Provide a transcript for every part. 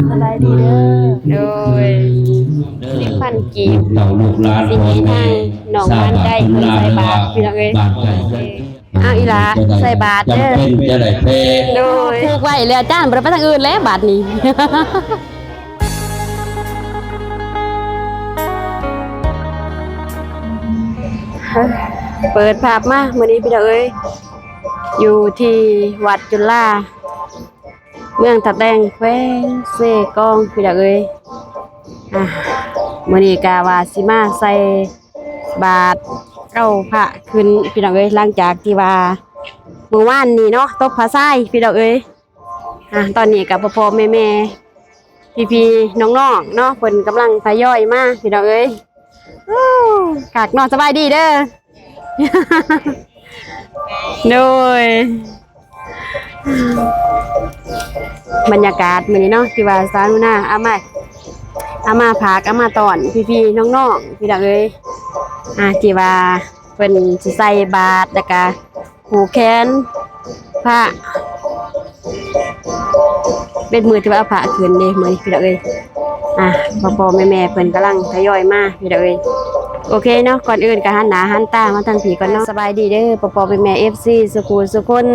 ສະບາຍດີເດີ. ໂດຍ ໜຶ່ງພັນກີບ ລູກເຕົ້າລູກຫຼານ ຊິມີທາງນ້ອງບ້ານໃກ້ເພິ່ນໃສ່ບາດ ພີ່ນ້ອງເອີຍ. ອ້າວ ອີ່ຫຼ້າ ໃສ່ບາດເດີ. ໂດຍ ຜູກໄວ້ແລ້ວ ຈານບໍ່ໄດ້ໄປທາງອື່ນແລ້ວບາດນີ້. ເປີດພາບມາມື້ນີ້ ພີ່ນ້ອງເອີຍ ຢູ່ທີ່ວັດຈຸລາ ເມືອງທ່າແຕງ ແຂວງເຊກອງ ພີ່ນ້ອງເອີຍ. ອ່າ ມື້ນີ້ກະວ່າຊິມາໃສ່ບາດເອົາພະຂຶ້ນ ພີ່ນ້ອງເອີຍ ຫຼັງຈາກທີ່ວ່າມື້ວານນີ້ເນາະ ຕົກພະຊາຍ ພີ່ນ້ອງເອີຍ. ອ່າ ຕອນນີ້ກະພໍ່ໆແມ່ໆ ພີ່ໆນ້ອງໆເນາະ ເພິ່ນກຳລັງທະຍອຍມາ ພີ່ນ້ອງເອີຍ. ໂອ້ ຄັກເນາະ ສະບາຍດີເດີ. ໂດຍ ບັນຍາກາດມື້ນີ້ເນາະ ທີ່ວ່າສາວໜູນາເອົາມາ ເອົາມາຝາກ ເອົາມາຕ້ອນພີ່ໆນ້ອງໆ ພີ່ນ້ອງເອີຍ. ອ່າ ທີ່ວ່າເພິ່ນຊິໃສ່ບາດ ແລ້ວກະຜູກແຂນພະ ເປັນມື້ທີ່ວ່າເອົາພະຂຶ້ນເດ້ມື້ນີ້ ພີ່ນ້ອງເອີຍ. ອ່າ ພໍ່ໆແມ່ໆເພິ່ນກຳລັງທະຍອຍມາ ພີ່ນ້ອງເອີຍ. ໂອເຄເນາະ ກ່ອນອື່ນກໍຫັນໜ້າຫັນຕາມາທາງພີ້ກ່ອນເນາະ. ສະບາຍດີເດີ ພໍ່ໆແມ່ໆ ເອັຟຊີ ສູ່ຜູ້ສູ່ຄົນ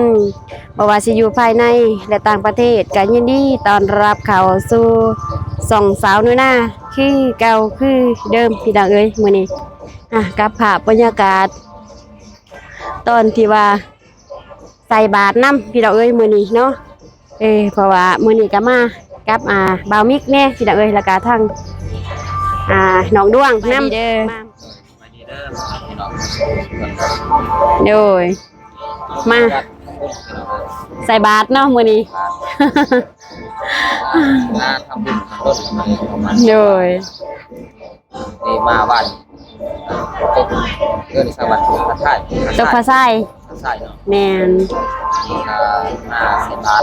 ບໍ່ວ່າຊິຢູ່ພາຍໃນ ແລະ ຕ່າງປະເທດ ກໍຍິນດີຕ້ອນຮັບເຂົ້າສູ່ຊ່ອງສາວໜູນາ ຄືເກົ່າຄືເດີມ ພີ່ນ້ອງເອີຍ. ມື້ນີ້ ອ່າ ກັບພາບບັນຍາກາດຕອນທີ່ວ່າ ໃສ່ບາດນຳ ພີ່ນ້ອງເອີຍ ມື້ນີ້ເນາະ. ເອີ ເພາະວ່າມື້ນີ້ກໍມາກັບ ອ່າ ບ່າວມິກແດ່ ພີ່ນ້ອງເອີຍ ແລ້ວກໍທັງ ອ່າ ນ້ອງດວງນຳ. ໂດຍ ມາໃສ່ບາດເນາະມື້ນີ້. ມາທຳບຸນທຳບຸນ ໂດຍ. ນີ້ມາວັນ ຕົກເດືອນສະຫວັນ ພະທາດ ຕົກພະຊາຍ ພະຊາຍເນາະ. ແມ່ນ ອ່າ ມາໃສ່ບາດ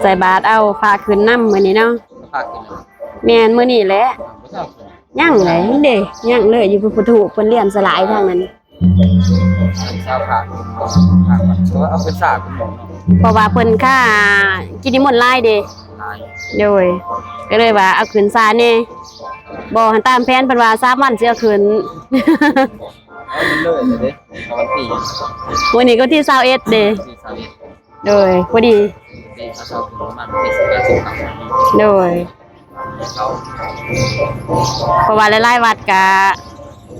ໃສ່ບາດເອົາພະຂຶ້ນນຳມື້ນີ້ເນາະ. ພະຂຶ້ນ ແມ່ນ ມື້ນີ້ແຫຼະ. ຍັງເລີຍເດ້ ຍັງເລີຍ ຢູ່ພຸ້ນ ພຸດທະຮູບເພິ່ນລຽນສະຫຼາຍທາງນັ້ນ. ຊາວພະ ທາງວັດ ເພາະວ່າເພິ່ນສາກ ເພາະວ່າເພິ່ນຄ່າກິດນິມົນຫຼາຍເດ້ ຫຼາຍ. ໂດຍ ກໍເລີຍວ່າເອົາຂຶ້ນຊ້າແດ່. ບໍ່ ຫັ້ນຕາມແຜນເພິ່ນວ່າສາມວັນຊິເອົາຂຶ້ນ. ເອົາເລີຍເດ້ ເອົາວັນທີ ມື້ນີ້ກໍວັນທີຊາວເອັດເດ້. ວັນທີຊາວເອັດ ໂດຍ ພໍດີ ເດ້ ເອົາເຊົ້າຂຶ້ນປະມານວັນທີສິບແປດ ສິບເກົ້າ. ໂດຍ ເພາະວ່າຫຼາຍໆວັດກະ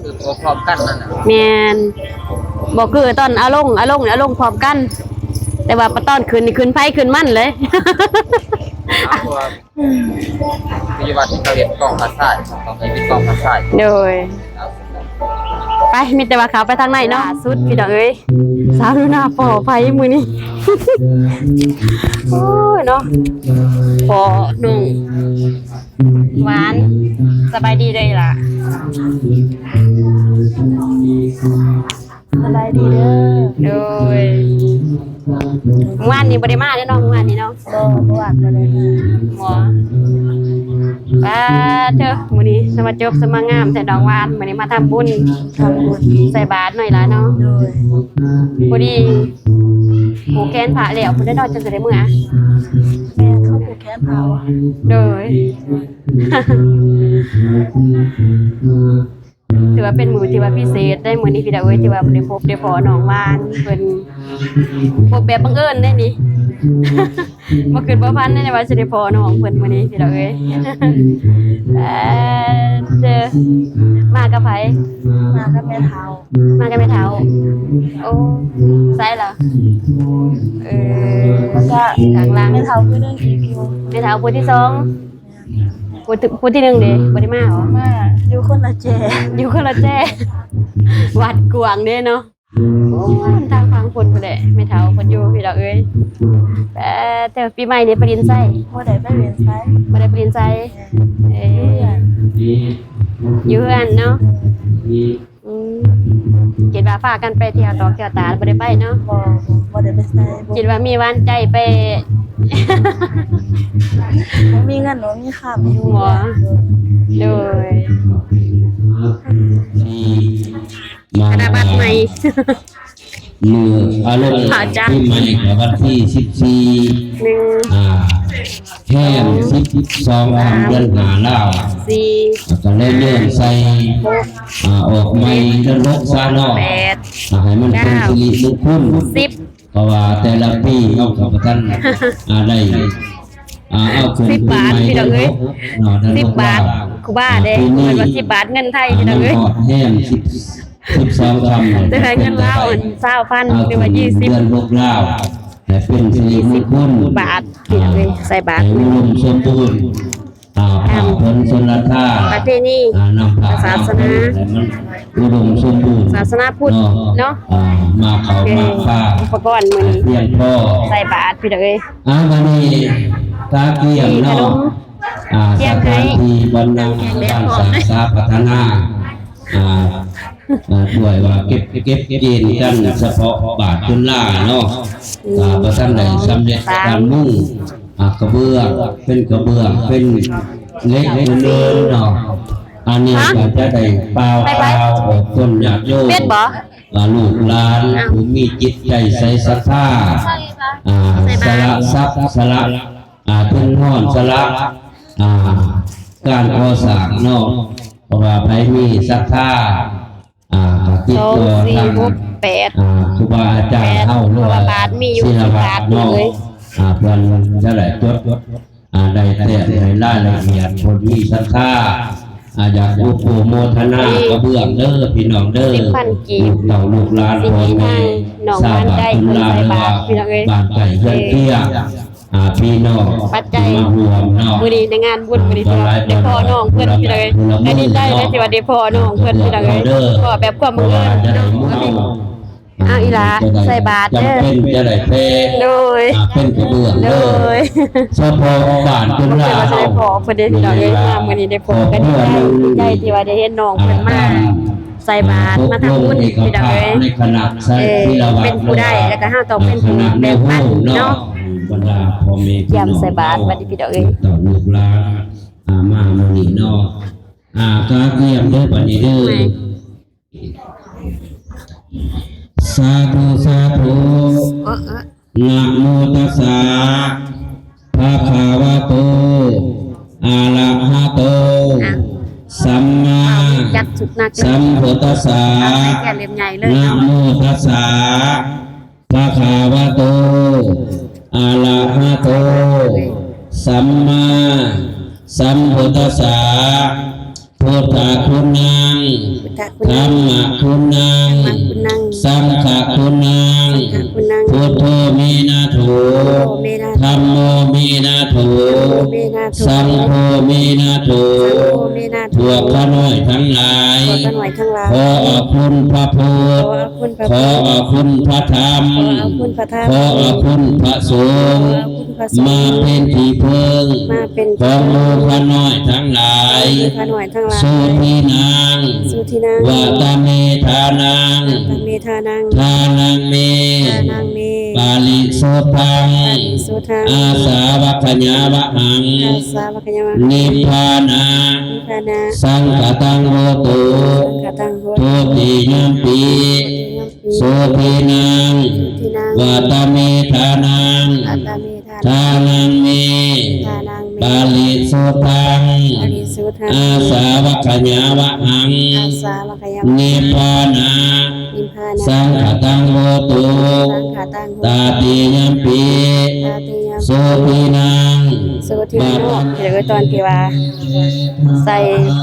ຄືບໍ່ພ້ອມກັນນັ້ນນະ. ແມ່ນ ບໍ່ຄືຕອນເອົາລົງ ເອົາລົງ ເອົາລົງພ້ອມກັນ ແຕ່ວ່າຕອນຂຶ້ນນີ້ຂຶ້ນໃຜຂຶ້ນມັນເລີຍ. ເພາະວ່າ ຢູ່ວັດເຂົາເຮັດກອງພະຊາຍ ເຂົາເຮັດກອງພະຊາຍ. ໂດຍ ໄປ ມີແຕ່ວ່າເຂົ້າໄປທາງໃນເນາະ. ສຸດ ພີ່ນ້ອງເອີຍ ສາວໜູນາພໍ້ໃຜມື້ນີ້. ໂອ້ຍເນາະ ພໍ້ນ້ອງຫວານ. ສະບາຍດີເດີອີ່ຫຼ້າ. ສະບາຍດີເດີ. ໂດຍ ມື້ວານນີ້ບໍ່ໄດ້ມາເດ້ເນາະ ມື້ວານນີ້ເນາະ. ບໍ່ ເມື່ອວານບໍ່ໄດ້ມາ. ບໍ່ ປາດເທີ ມື້ນີ້ສະມາຈົບສະມາງາມແທ້ ນ້ອງຫວານ. ມື້ນີ້ມາທຳບຸນ ທຳບຸນ ໃສ່ບາດໜ້ອຍຫຼາຍເນາະ. ໂດຍ ພໍດີຜູກແຂນພະແລ້ວພຸ້ນເດ້ເນາະ ຈັ່ງຊິໄດ້ເມືອ. ແມ່ນ ເຂົາຜູກແຂນພະ. ໂດຍ ຖືວ່າເປັນມື້ທີ່ວ່າພິເສດໄດ໋ ມື້ນີ້ພີ່ນ້ອງເອີຍ ທີ່ວ່າໄດ້ພົບໄດ້ພໍ້ນ້ອງຫວານເພິ່ນ. ພົບແບບບັງເອີນໄດ໋ນີ້ ບໍ່ຄິດບໍ່ຝັນໄດ໋ວ່າຊິໄດ້ພໍ້ນ້ອງເພິ່ນມື້ນີ້ພີ່ນ້ອງເອີຍ. ເອີ ເຈີ ມາກັບໃຜ? ມາກັບແມ່ເຖົ້າ. ມາກັບແມ່ເຖົ້າ. ໂອ້ ໃສລະ? ເອີ ແລ້ວກະຂ້າງຫຼັງ ແມ່ເຖົ້າຜູ້ໜຶ່ງອີກຢູ່. ແມ່ເຖົ້າຜູ້ທີສອງ. ຜູ້ ຜູ້ທີໜຶ່ງເດ ບໍ່ໄດ້ມາຫວາ? ມາ ຢູ່ຄົນລະແຈ. ຢູ່ຄົນລະແຈ. ວັດກວ້າງເດເນາະ. ໂອ້ ທາງຝັ່ງພຸ້ນພຸ້ນແຫຼະ ແມ່ເຖົ້າເພິ່ນຢູ່ພີ່ນ້ອງເອີຍ. ແຕ່ ແຕ່ປີໃໝ່ນີ້ໄປຫຼິ້ນໃສ? ບໍ່ໄດ້ໄປຫຼິ້ນໃສ. ບໍ່ໄດ້ໄປຫຼິ້ນໃສ. ເອີ ຢູ່ເຮືອນ ຢູ່ເຮືອນເນາະ. ອືມ ຄິດວ່າພາກັນໄປທ່ຽວຕອກແກ້ວຕາ ບໍ່ໄດ້ໄປເນາະ. ບໍ່ ບໍ່ໄດ້ໄປໃສ. ຄິດວ່າມີຫວານໃຈໄປ ບໍ່ມີເງິນບໍ່ມີຄຳຢູ່. ບໍ່ ໂດຍ ທະນະບັດໃໝ່. ມື້ ອາ ລົງ ພະອາຈານ ປີໃໝ່ກໍວັນທີສິບສີ່ ໜຶ່ງ ອາ ແຮມສິບສອງຄ່ຳ ເດືອນຫ້າລາວ ສີ່ ແລ້ວກໍເລີຍເລື່ອນໃສ່ ຫົກ ອາ ອອກໃໝ່ເດືອນຫົກຊະເນາະ ແປດ ອາ ໃຫ້ມັນເປັນ ເກົ້າ ສິລິມຸງຄຸນ ສິບ ເພາະວ່າແຕ່ລະປີເຮົາກໍບໍ່ທັນ ອາ ໄດ້ ອາ ເອົາຂຶ້ນ ສິບ ປີໃໝ່ ບາດ ເດືອນຫົກເນາະ ເດືອນຫົກ ສິບ ບາດ ລາວ ຄູບາເດ້ ອາ ປີນີ້ ເພິ່ນວ່າ ສິບ ບາດເງິນໄທ ພີ່ນ້ອງເອີຍ ຮອດແຮມສິບ ສິບສອງຄ່ຳ ແຕ່ໄດ້ເງິນລາວ ອັນ ຊາວພັນ ຫຼືວ່າ ຍີ່ສິບ ເດືອນຫົກລາວ ໃຫ້ເປັນສິລິມຸງຄຸນ ບາດ ພີ່ນ້ອງເອີຍ ໃສ່ບາດ ໃຫ້ອຸດົມສົມບູນ ອາ ພາກຜົນຊົນລະທານ ປະເພນີ ອາ ນຳພາ ສາສະໜາ ໃຫ້ມັນອຸດົມສົມບູນ ສາສະໜາພຸດເນາະ ເນາະ ອາ ມາເຂົ້າມາພາ ອຸປະກອນມື້ນີ້ ພຽງພໍ ໃສ່ບາດ ພີ່ນ້ອງເອີຍ ອາ ມື້ນີ້ກະກຽມເນາະ ອາ ສະຖານທີ່ບ່ອນນັ່ງ ບ້ານສາກສາພັດທະນາ ອາ ອາ ດ້ວຍວ່າເກັບ ເກັບເກນກັນສະເພາະບາດຈຸນລາເນາະ ອາ ບໍ່ທັນໄດ້ສຳເລັດການມຸງ ອາ ກະເບື້ອງ ເປັນກະເບື້ອງ ເປັນເຫຼັກເປັນເນີນເນາະ ອັນນີ້ກະຈະໄດ້ປ່າວ ກ່າວອອກຕົນຍາດໂຍມ ເປັນບໍ່? ອາ ລູກຫຼານ ອ້າວ ຜູ້ມີຈິດໃຈໃສສັດທາ ອາ ສະຫຼະຊັບ ສະຫຼະ ອາ ທຶນຮອນ ສະຫຼະ ອາ ການກໍ່ສ້າງເນາະ ເພາະວ່າໃຜມີສັດທາ ອາ ກໍຕິດຕໍ່ທາງ ສອງ ສີ່ ຫົກ ແປດ ອາ ຄູບາອາຈານເຮົາ ຫຼືວ່າ ບາດມີຢູ່ ສິບ ບາດເນາະ ອາ ເພິ່ນຈະໄດ້ຈົດ ອາ ໄດ້ແຕ້ມໃຫ້ລາຍລະອຽດ ຄົນມີສັດທາ ອາ ຢາກອະນຸໂມທະນາກະເບື້ອງເດີພີ່ນ້ອງເດີ ສິບພັນກີບ ລູກເຕົ້າລູກຫຼານ ສິບພັນ ພໍ່ແມ່ ຊາວບ້ານ ເພິ່ນໃສ່ບາດ ພີ່ນ້ອງເອີຍ ບ້ານໃກ້ເຮືອນຄຽງ ອາ ພີ່ນ້ອງ ປັດໄຈ ທີ່ມາຮ່ວມເນາະ ມື້ນີ້ໃນງານບຸນ ອາ ມື້ນີ້ ທີ່ວ່າໄດ້ພໍ້ນ້ອງເພິ່ນ ພີ່ນ້ອງເອີຍ ກະດີໃຈເນາະ ທີ່ວ່າໄດ້ພໍ້ນ້ອງເພິ່ນ ພີ່ນ້ອງເອີຍ ພໍ້ແບບຄວາມບັງເອີນເນາະ ອ້າວ ອີ່ຫຼ້າ ໃສ່ບາດເດີ ຈຳເປັນຈະໄດ້ແພ ໂດຍ ອາ ເປັນກະເບື້ອງເດີ ໂດຍ ສະເພາະບ້ານຈຸນລາເຮົາ ພໍ້ເພິ່ນເດ້ພີ່ນ້ອງເອີຍ ມາມື້ນີ້ໄດ້ພໍ້ກັນ ດີໃຈ ດີໃຈທີ່ວ່າໄດ້ເຫັນນ້ອງເພິ່ນມາ ອາ ໃສ່ບາດ ອາ ມາທຳບຸນ ຕົກລົງເອກະພາບ ພີ່ນ້ອງເອີຍ ໃນຄະນະ ເອີ ເປັນຜູ້ໃດ ແລ້ວກະເຮົາຕ້ອງເປັນຜູ້ແບ່ງປັນເນາະ ບັນດາພໍ່ແມ່ພີ່ນ້ອງ ຢ້ຽມໃສ່ບາດ ບັດນີ້ພີ່ນ້ອງເອີຍ ເຕົ້າລູກຫຼານ ອາ ມາມື້ນີ້ເນາະ ອາ ກະກຽມເດີ ບັດນີ້ເດີ ສາທຸ ສາທຸ ເອີ ເອີ ນະໂມຕັດສະ ພະຄະວະໂຕ ອະລະຫະໂຕ ອ່ະ ສຳມາ ຈັດຊຸດໜັກເລີຍ ສຳພຸດທັດສະ ເອົາໃສ່ແກ່ເຫຼັ້ມໃຫຍ່ເລີຍ ນະໂມຕັດສະ ພະຄະວະໂຕ ອະລະຫະໂຕ ສຳມາສຳພຸດທັດສະ ພຸດທະຄຸນັງ ພຸດທະຄຸນັງ ທຳມະຄຸນັງ ທຳມະຄຸນັງ ສັງຄະຄຸນັງ ສັງຄະຄຸນັງ ພຸດໂທ ເມນາໂຖ ພຸດໂທ ເມນາໂຖ ທຳໂມ ເມນາໂຖ ທຳໂມ ເມນາໂຖ ສັງໂຄ ເມນາໂຖ ພວກຂ້ານ້ອຍທັງຫຼາຍ ພວກຂ້ານ້ອຍທັງຫຼາຍ ຂໍເອົາຄຸນພະພຸດ ຂໍເອົາຄຸນພະ ຂໍເອົາຄຸນພະທຳ ຂໍເອົາຄຸນພະທຳ ຂໍເອົາຄຸນພະສົງ ຂໍເອົາຄຸນພະສົງ ມາເປັນທີ່ເພິ່ງ ມາເປັນ ຂອງໝູ່ຂ້ານ້ອຍທັງຫຼາຍ ຂອງໝູ່ຂ້ານ້ອຍທັງຫຼາຍ ສຸທິນັງ ສຸທິນັງ ວະຕະເມທານັງ ວະຕະເມທານັງ ທານັງເມ ທານັງເມ ປະລິສຸດທັງ ປະລິສຸດທັງ ອາສາວະຂະຍາວະຫັງ ອາສາວະຂະຍາວະຫັງ ນິບພານະ ນິບພານະ ສັງຄະຕັງໂຫຕຸ ສັງຄະຕັງໂຫຕຸ ທຸຕິຍຳປິ ທຸຕິຍຳປິ ສຸທິນັງ ສຸທິນັງ ວະຕະເມທານັງ ວະຕະເມ ທານັງເມ ທານັງເມ ປະລິສຸດທັງ ປະລິສຸດທັງ ອາສາວະຂະຍາວະຫັງ ອາສາວະຂະຍາວະຫັງ ນິບພານະ ນິບພານະ ສັງຄະຕັງໂຫຕຸ ສັງຄະຕັງໂຫຕຸ ຕະຕິຍຳປິ ຕະຕິຍຳປິ ສຸທິນັງ ສຸທິນັງ ເອີ ຕອນທີ່ວ່າໃສ່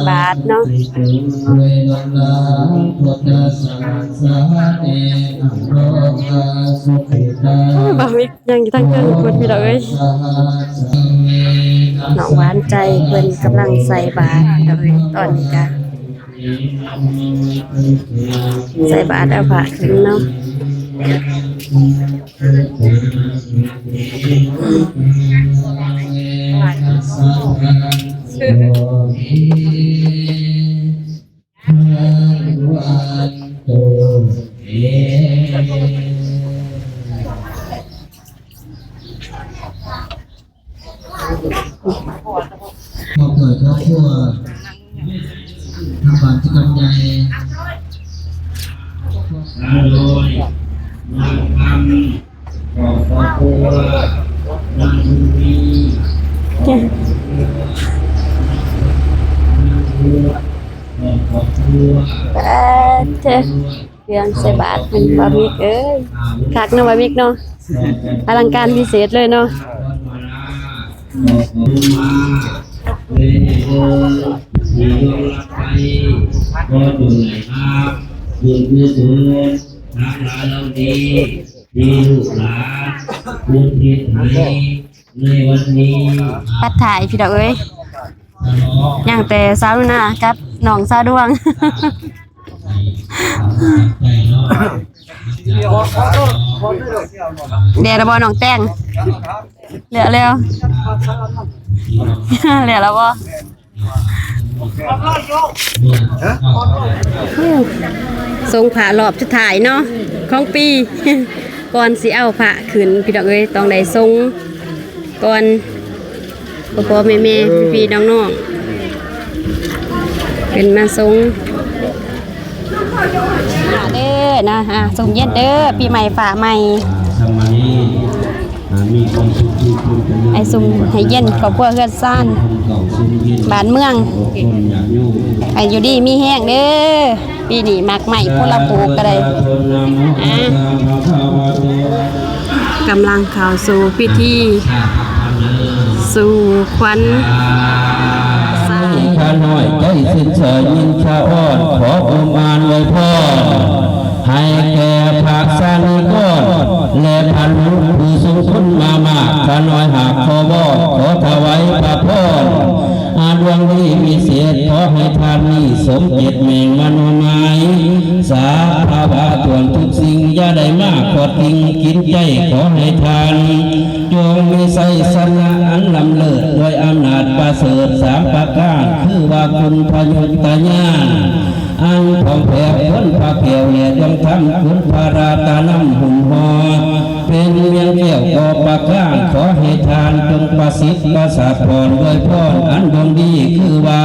ບາດເນາະ ໂອ້ຍ ບ່າວມິກ ຍັງຢູ່ທາງເທິງພຸ້ນ ພີ່ນ້ອງເອີຍ ນ້ອງຫວານໃຈເພິ່ນກຳລັງໃສ່ບາດ ພີ່ນ້ອງເອີຍ ຕອນນີ້ກະໃສ່ບາດເອົາພະຂຶ້ນເນາະ ຄອບຄົວ ຄອບຄົວ ທາງບ້ານທີ່ກຳໃຫຍ່ ໂດຍ ປາດເທີ ເຄື່ອງໃສ່ບາດເພິ່ນ ບ່າວມິກເອີຍ ຄັກເນາະ ບ່າວມິກເນາະ ອະລັງການພິເສດເລີຍເນາະ. ບຸນກຸສົນທັງຫຼາຍເຫຼົ່ານີ້ ທີ່ລູກຫຼານອຸທິດໃຫ້ໃນວັນນີ້ ປັດຖ່າຍພີ່ນ້ອງເອີຍ ຍັງແຕ່ສາວໜູນາກັບນ້ອງສາວດວງ. ແລ້ວບໍ່ນ້ອງແຕງ? ແລ້ວ ແລ້ວ ແລ້ວບໍ່? ສົງພະລອບສຸດທ້າຍເນາະ ຂອງປີ ກ່ອນຊິເອົາພະຂຶ້ນ ພີ່ນ້ອງເອີຍ ຕ້ອງໄດ້ສົງກ່ອນ ພໍ່ໆແມ່ໆ ພີ່ໆນ້ອງໆ ເພິ່ນມາສົງເດີນະ ອ່າ ສົງເຢັນເດີ ປີໃໝ່ຟ້າໃໝ່ ໃຫ້ຊຸ່ມໃຫ້ເຢັນ ຄອບຄົວເຮືອນຊານ ບ້ານເມືອງ ໃຫ້ຢູ່ດີມີແຮງເດີ ປີນີ້ໝາກໄມ້ຜົນລະປູກກໍໄດ້ ອ່າ ກຳລັງເຂົ້າສູ່ພິທີສູ່ຂວັນ. ຂ້ານ້ອຍໃຈຊື່ນຊອຍຍິນສະອອນ ຂໍອົບອານອວຍພອນ ໃຫ້ແກ່ພະສານິກອນ ແລະ ພະລູກຜູ້ຊົງຄຸນມາມາກ ຂ້ານ້ອຍຫາກຂໍວອນ ຂໍຖວາຍພະພອນ ອາ ດວງດີວິເສດ ຂໍໃຫ້ທ່ານມີສົມເຈດແມ່ງມະໂນໝາຍ ສາພາວະຖ້ວນທຸກສິ່ງ ຢ່າໄດ້ມາຂອດຕິ່ງກິນໃຈ ຂໍໃຫ້ທ່ານ ຈົ່ງມີໄຊຊະນະອັນລ້ຳເລີດ ດ້ວຍອຳນາດປະເສີດສາມປະການ ຄືວ່າຄຸນພະຍຸດຕະຍານ ອັນຂອງແຖວຄົນພະແກ້ວ ແລະ ດວງທຳຄຸນພະລາຕະນຳຮຸ່ມຫໍ່ ເປັນວຽງແກ້ວກໍປະການ ຂໍໃຫ້ທ່ານຈົ່ງປະສິດປະສາດພອນ ດ້ວຍພອນອັນດວງດີ ຄືວ່າ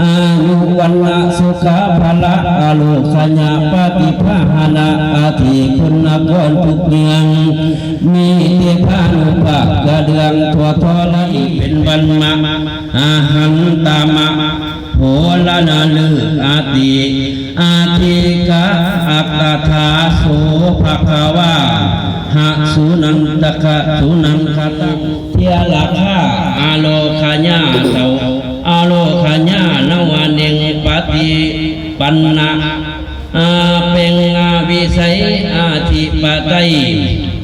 ອາຍຸ ວັນນະ ສຸຂະ ພະລະ ອາໂລຄະຍະ ປະຕິພາຫະນະ ອາທິຄຸນນະຄອນທຸກເມືອງ ມີເທພານຸພາບກະເລື່ອງທົ່ວທໍລະນີ ເປັນວັນມະ ອາຫັນຕາມະ ໂຫລະນະລືອາຕິ ອາທິກະ ອັກກະຖາ ໂສ ພະຄະວາ ຫະ ສຸນັນຕະກະ ສຸນັງຄະຕັງ ເທລະຄາ ອາໂລຄະຍາ ເຈົ້າ ອາໂລຄະຍາ ນະວະເນັງ ປະຕິປັນນະ ອາ ເປັງ ອາ ວິໄສ ອາທິປະໄຕ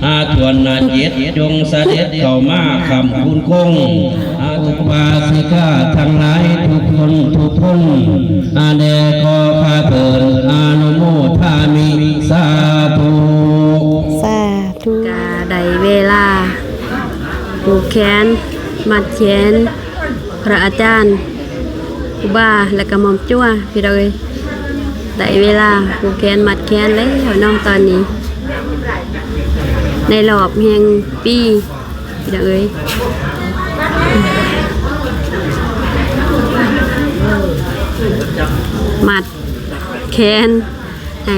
ອາ ຖ້ວນນະເຈັດ ຈົ່ງສະເດັດເຂົ້າມາຄ້ຳຄູນຄົງ ອາ ອຸບາສິກາທັງຫຼາຍທຸກຄົນທຸກຄົນ ອາ ແດ່ຂໍຂ້າເທີນ ອະນຸໂມທາມິ ສາທຸ ສາທຸ. ກະໄດ້ເວລາຜູກແຂນ ມັດແຂນ ພະອາຈານ ຄູບາ ແລະກະໝ່ອມຈົວ ພີ່ນ້ອງເອີຍ ໄດ້ເວລາຜູກແຂນມັດແຂນແລ້ວເນາະ ຕອນນີ້ ໃນລອບແຫ່ງປີ ພີ່ນ້ອງເອີຍ ມັດແຂນ ໃຫ້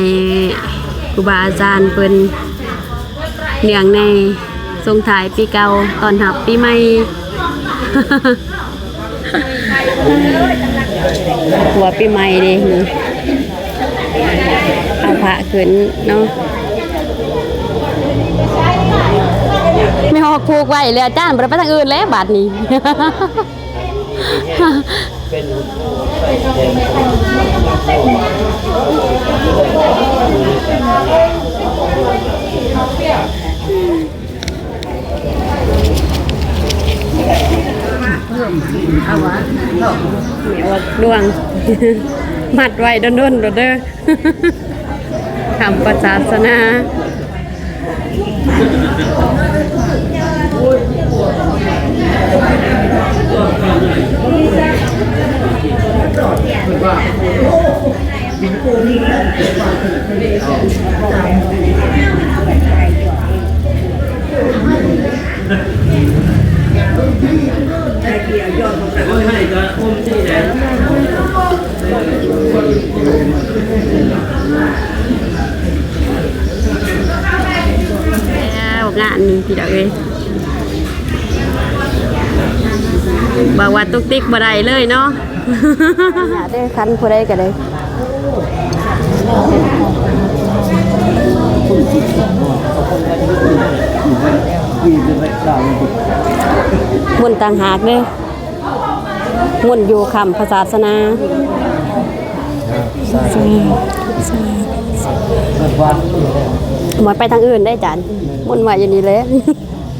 ຄູບາອາຈານເພິ່ນ ເນື່ອງໃນສົ່ງທ້າຍປີເກົ່າ ຕ້ອນຮັບປີໃໝ່ ກວ່າປີໃໝ່ເດ້ ເອົາພະຂຶ້ນເນາະ ແມ່ຮອກຜູກໄວ້ແລ້ວ ອາຈານບໍ່ໄດ້ໄປທາງອື່ນແລ້ວບາດນີ້. ດວງ ມັດໄວ້ດົນໆໂລດເດີ ທຳປະສາສະໜາ. ແລ້ວງານນີ້ພີ່ນ້ອງເອີຍ. ບອກວ່າຕຸກຕິກບໍ່ໄດ້ເລີຍເນາະ. ເດີ ຄັນຜູ້ໃດກໍໄດ້ ບຸນຕ່າງຫາກເດີ ບຸນຢູ່ຄ່ຳພະສາສະໜາ. ບໍ່ໄປທາງອື່ນເດ້ອາຈານ ມົນມາຢູ່ນີ້ແຫຼະ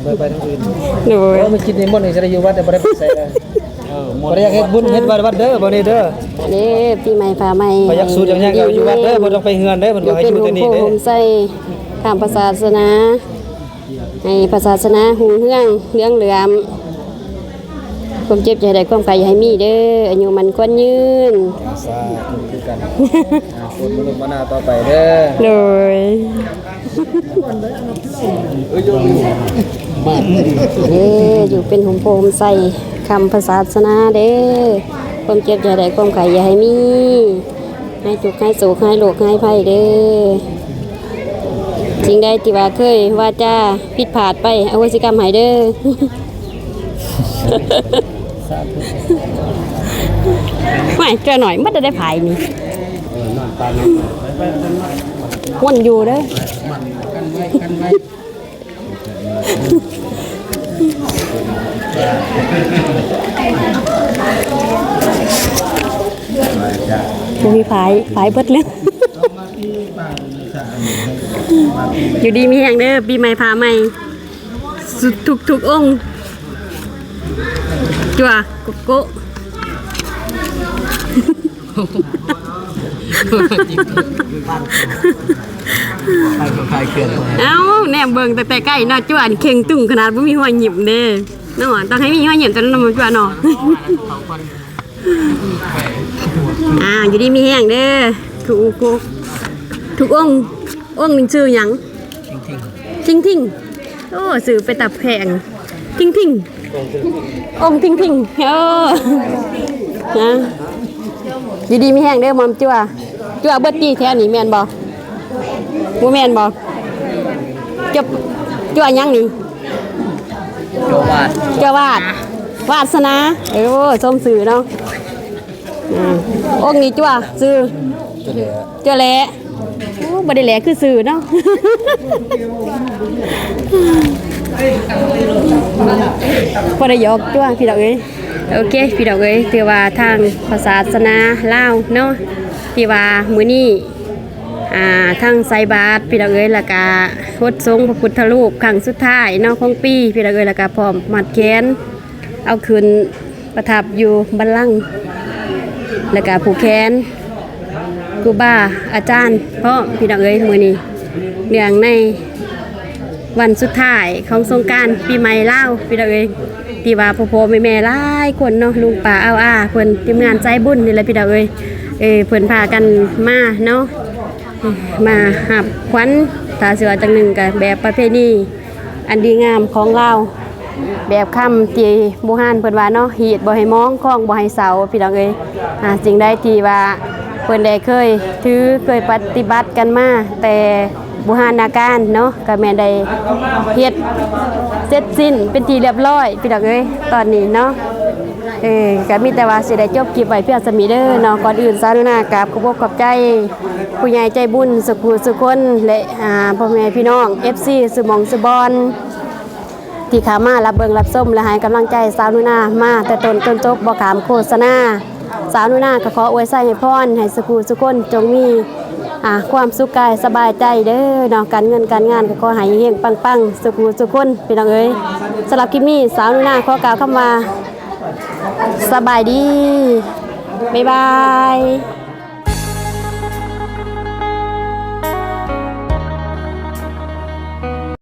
ບໍ່ໄປທາງອື່ນ. ໂດຍ ໂອ້ ມື້ກິນນິມົນນີ້ຊິໄດ້ຢູ່ວັດ ບໍ່ໄດ້ໄປໃສເລີຍ. ເອີ ບໍ່ໄດ້ຢາກເຮັດບຸນເຮັດວັດ ວັດເດີ ບໍ່ນີ້ເດີ. ເດ້ ປີໃໝ່ຟ້າໃໝ່ ບໍ່ຢາກສູດຢາກຫຍັງກໍຢູ່ວັດເດີ ບໍ່ຕ້ອງໄປເຮືອນເດີ ເພິ່ນວ່າໃຫ້ຢູ່ແຕ່ນີ້ເດ້. ໂຮມໃສ່ຂ້າມພະສາສະໜາ ໃຫ້ພະສາສະໜາຮຸ່ງເຮືອງເຫຼືອງເຫຼືອມ. ຄວາມເຈັບຢ່າໃຫ້ໄດ້ ຄວາມໄຂ້ຢ່າໃຫ້ມີເດີ ອາຍຸໝັ້ນຂວັນຍືນ. ສາທຸຄືກັນ ອາ ຄົນມະນຸດມະນາຕໍ່ໄປເດີ. ໂດຍ ເອີ ຢູ່ເປັນຮົ່ມໂພຮົ່ມໄຊຄ້ຳພະສາສະໜາເດີ. ຄວາມເຈັບຢ່າໃຫ້ໄດ້ ຄວາມໄຂ້ຢ່າໃຫ້ມີ ຫາຍທຸກຫາຍໂສກຫາຍໂລກຫາຍໄພເດີ. ສິ່ງໃດທີ່ວ່າເຄີຍວາຈາຜິດພາດໄປ ອະໂຫສິກຳໃຫ້ເດີ. ສາທຸ ຫ້ວຍ ເທື່ອໜ້ອຍມັນຈະໄດ້ພາຍນີ້ ເອີ ນອນຕາຍ ມັນຢູ່ເດີ. ບໍ່ມີພາຍ ພາຍເບິດແລ້ວ. ຢູ່ດີມີແຮງເດີ ປີໃໝ່ຟ້າໃໝ່ ສຸດທຸກໆອົງ. ຈົວໂກໂກ້ ເອົ້າ ແນມເບິ່ງຕັ້ງແຕ່ໃກ້ເນາະ ຈົວນີ້ເຄັ່ງຕຶງຂະໜາດ ບໍ່ມີຮອຍຍິ້ມເດ້ເນາະ. ຕ້ອງໃຫ້ມີຮອຍຍິ້ມຕອນນັ້ນເນາະ ຈົວເນາະ. ອ່າ ຢູ່ດີມີແຮງເດີ ທຸກອົງ ທຸກອົງ. ອົງນີ້ຊື່ຫຍັງ? ທິງທິງ. ໂອ້ ຊື່ເປັນຕາແພງ ທິງທິງ ອົງທິງທິງ. ໂອ້ ນະ ຢູ່ດີມີແຮງເດີໝ່ອມຈົວ. ຈົວເບິດຕິແຖວນີ້ແມ່ນບໍ່? ບໍ່ແມ່ນບໍ່? ຈົວ ຈົວຫຍັງນີ້? ຈົວວາດ ຈົວວາດ ວາດສະໜາ. ເອີ ສົມຊື່ເນາະ. ອ່າ ອົງນີ້ຈົວຊື່ ຈົວແຫຼ. ໂອ້ ບໍ່ໄດ້ແຫຼ ຄືຊື່ເນາະ. ບໍ່ໄດ້ຢອກຕົວະ ພີ່ນ້ອງເອີຍ. ໂອເຄ ພີ່ນ້ອງເອີຍ ຖືວ່າທາງພະສາສະໜາລາວເນາະ ທີ່ວ່າມື້ນີ້ ອ່າ ທັງໃສ່ບາດ ພີ່ນ້ອງເອີຍ ແລ້ວກະຫົດສົງພະພຸດທະຮູບຄັ້ງສຸດທ້າຍເນາະຂອງປີ ພີ່ນ້ອງເອີຍ ແລ້ວກະພ້ອມມັດແຂນ ເອົາຂຶ້ນປະທັບຢູ່ບັນລັງ ແລ້ວກະຜູກແຂນຄູບາອາຈານພ້ອມ ພີ່ນ້ອງເອີຍ. ມື້ນີ້ເນື່ອງໃນວັນສຸດທ້າຍຂອງສົງການປີໃໝ່ລາວ ພີ່ນ້ອງເອີຍ ທີ່ວ່າພໍ່ໆແມ່ໆຫຼາຍຄົນເນາະ ລຸງປ້າອາວອາເພິ່ນ ທີມງານໃຈບຸນນີ້ແຫຼະ ພີ່ນ້ອງເອີຍ. ເອີ ເພິ່ນພາກັນມາເນາະ ມາຮັບຂວັນ ຖ້າຊິວ່າຈັ່ງໜຶ່ງກະແບບປະເພນີອັນດີງາມຂອງລາວ ແບບຄຳທີ່ບູຮານເພິ່ນວ່າເນາະ ຮີດບໍ່ໃຫ້ໝອງ ຄອງບໍ່ໃຫ້ເຊົາ ພີ່ນ້ອງເອີຍ. ອ່າ ສິ່ງໃດທີ່ວ່າເພິ່ນໄດ້ເຄີຍຖື ເຄີຍປະຕິບັດກັນມາແຕ່ບູຮານນາການເນາະ ກະແມ່ນໄດ້ເຮັດເສັດສິ້ນເປັນທີ່ລຽບຮ້ອຍ ພີ່ນ້ອງເອີຍ ຕອນນີ້ເນາະ. ເອີ ກະມີແຕ່ວ່າຊິໄດ້ຈົບຄລິບໄວ້ພຽງສ່ຳນີ້ເດີເນາະ. ກ່ອນອື່ນສາວໜູນາກາບຂອບອົກຂອບໃຈຜູ້ໃຫຍ່ໃຈບຸນສຸຜູ້ສຸຄົນ ແລະ ອ່າ ພໍ່ແມ່ພີ່ນ້ອງ ເອັຟຊີ ສຸໝ່ອງສຸບ່ອນ ທີ່ເຂົ້າມາຮັບເບິ່ງຮັບຊົມ ແລະ ໃຫ້ກຳລັງໃຈສາວໜູນາມາແຕ່ຕົ້ນຈົນຈົບ ບໍ່ຂ້າມໂຄສະນາ. ສາວໜູນາກໍຂໍອວຍໄຊໃຫ້ພອນໃຫ້ສຸຜູ້ສຸຄົນ ຈົ່ງມີ ອ່າ ຄວາມສຸກກາຍສະບາຍໃຈເດີເນາະ. ການເງິນການງານກໍຂໍໃຫ້ເຮັງປັງໆ ສຸຜູ້ສຸຄົນ ພີ່ນ້ອງເອີຍ. ສຳລັບຄລິບນີ້ ສາວໜູນາຂໍກ່າວຄຳວ່າ ສະບາຍດີ ບາຍບາຍ.